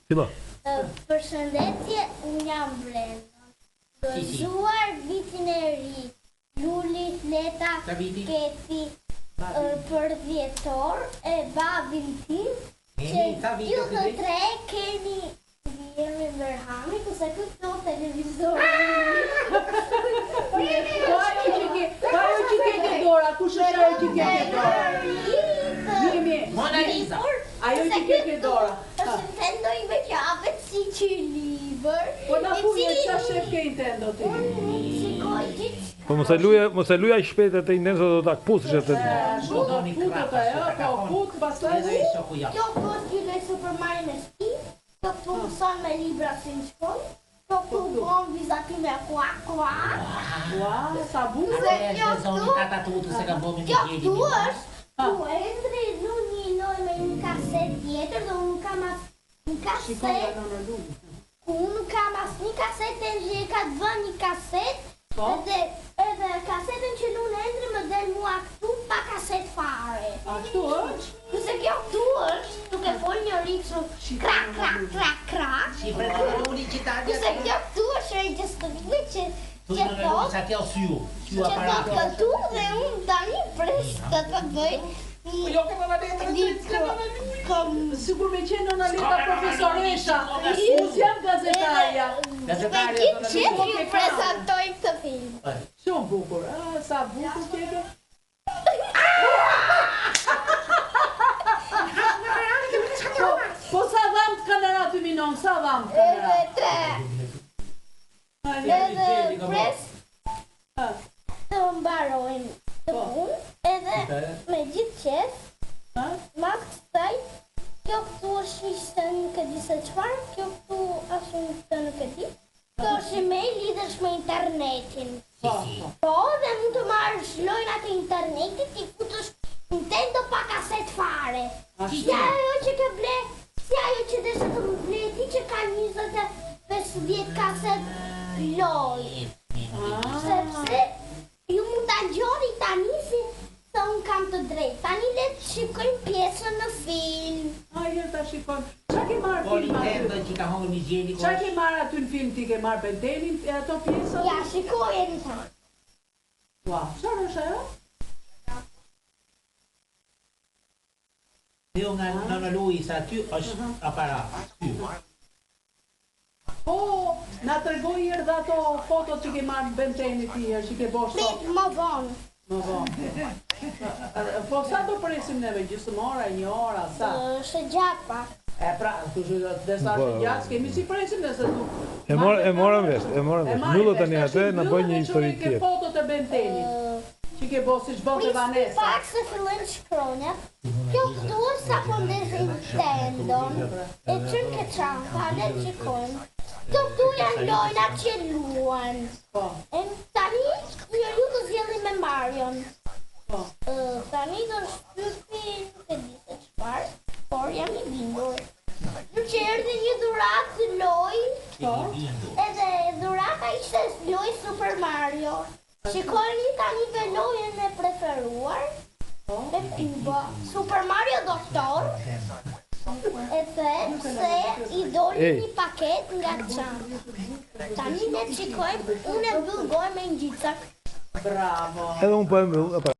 Fillo. Përshëndetje, unë jam Brendon. Gëzuar vitin e ri. Luli, Leta, Keti, për dhjetor e babin tim që ju të tre keni mbiemrin Berhami, kurse ky këtu televizori. Po ajo që ke, po ajo që ke te dora, kush është ajo që ke te dora? Mirë, mirë. Mona Lisa. Ajo që ke te dora. Është Nintendo ime që hapet si që libër. Po na thuaj ça shef ke Nintendo ti? Unë nuk shikoj gjithçka. Po mos e luaj, mos e luaj aq shpejt atë Nintendo do ta këpusësh atë. Po do futet ajo, po fut pastaj. Kjo këtu është një lojë Super Mario në shtëpi, kjo këtu mëson me libra si në shkollë, kjo këtu bën vizatime kua kua. Ua, sa bukur. Dhe kjo këtu, kjo këtu është ku Endri luan një lojë me një kasetë tjetër dhe unë kam as një kasetë. Ku unë nuk kam asnjë kasetë Endri e ka të vënë një kasetë Po. edhe edhe kasetën që luan Endri më del mua këtu pa kasetë fare. Ashtu është? Kurse kjo këtu është duke fol njëri kështu kra kra kra kra. Shifre të Luli që ta Kurse kjo këtu është regjistrimi që që thotë Sa kjo syu, syu që thotë aparat. këtu dhe unë tani pres të të bëj një Jo ke nëna letra, një kom Sigur me qenë nëna Leta profesoresha, unë s'jam gazetarja. Me Gazetarja, gjithë nëna qef Leta. ju prezantoj këtë film. Shumë bukur, a, sa bukur qeke. Po, po sa dhamë të kanë ra ty minon, sa dhamë të kanë ra? Edhe tre. Edhe pres Ha. të mbarojmë të Po. punë, edhe me gjithë qef, Ha? mas kësaj, kjo këtu është një se nuk e di se çfarë, kjo këtu as unë këtë nuk e di. Kjo është email lidhesh me internetin. Po, po. Po, dhe mund të marrësh lojnat e internetit, ti futësh Nintendo pa kaset fare. Ashtu. Si ajo që ke ble, si ajo që deshe të më ble ti që ka 20 kaset lojë. Sepse ju mund ta ngjoni tani si se unë kam të drejtë. Tani le të shikojmë pjesën në film. Hajde ta shikojmë. Qa ke marrë Po film aty? Nintendo që ka hongër Migjeli. Qa ke marrë aty në film ti ke marrë Bentenin e ato pjesët? Ja, shikojeni tani. Ua, çfarë është ajo? Jo nga Nana Luisa aty është aparat. Sy. Po, na tregoi herë dhe ato fotot që ke marrë Bentenit ti herë që ke bo sot. Prit më vonë. Më vonë. Po sa do presim neve, gjysmë ora, një ora, sa? Është gjatë pak. E pra, kështu do të sa është gjatë, s'kemi si presim nëse nuk. E mor e morëm vesh, e morëm vesh. marrim Mbyllë vesh, tani tash atë, na mbyllë bëj një dhe histori çoj ke tjetër. fotot e Bentenit, që ke bo siç bonte Prisni Vanessa. pak se fillojnë shkronjat. Kjo këtu është sa po ndezi Nintendo-n. E çon ke çanta, le të shikojmë. Kjo këtu janë lojnat që luan. Po, E tani njeriu do zgjedhim me Marion. po. Ë, tani do shtypi nuk e di se çfarë, por jam i bindur. Nuk që erdhi një dhuratë lojë, Po. edhe dhurata ishte lojë Super Mario. Shikojeni tani me lojën e preferuar, Po. me Kuba. Super Mario Doktor e them se i doli Ej. një paket nga çanta. Tani ne të shikojmë, unë e mbyll gojën me ngjitsa. Bravo. Edhe unë po e mbyll, e pra.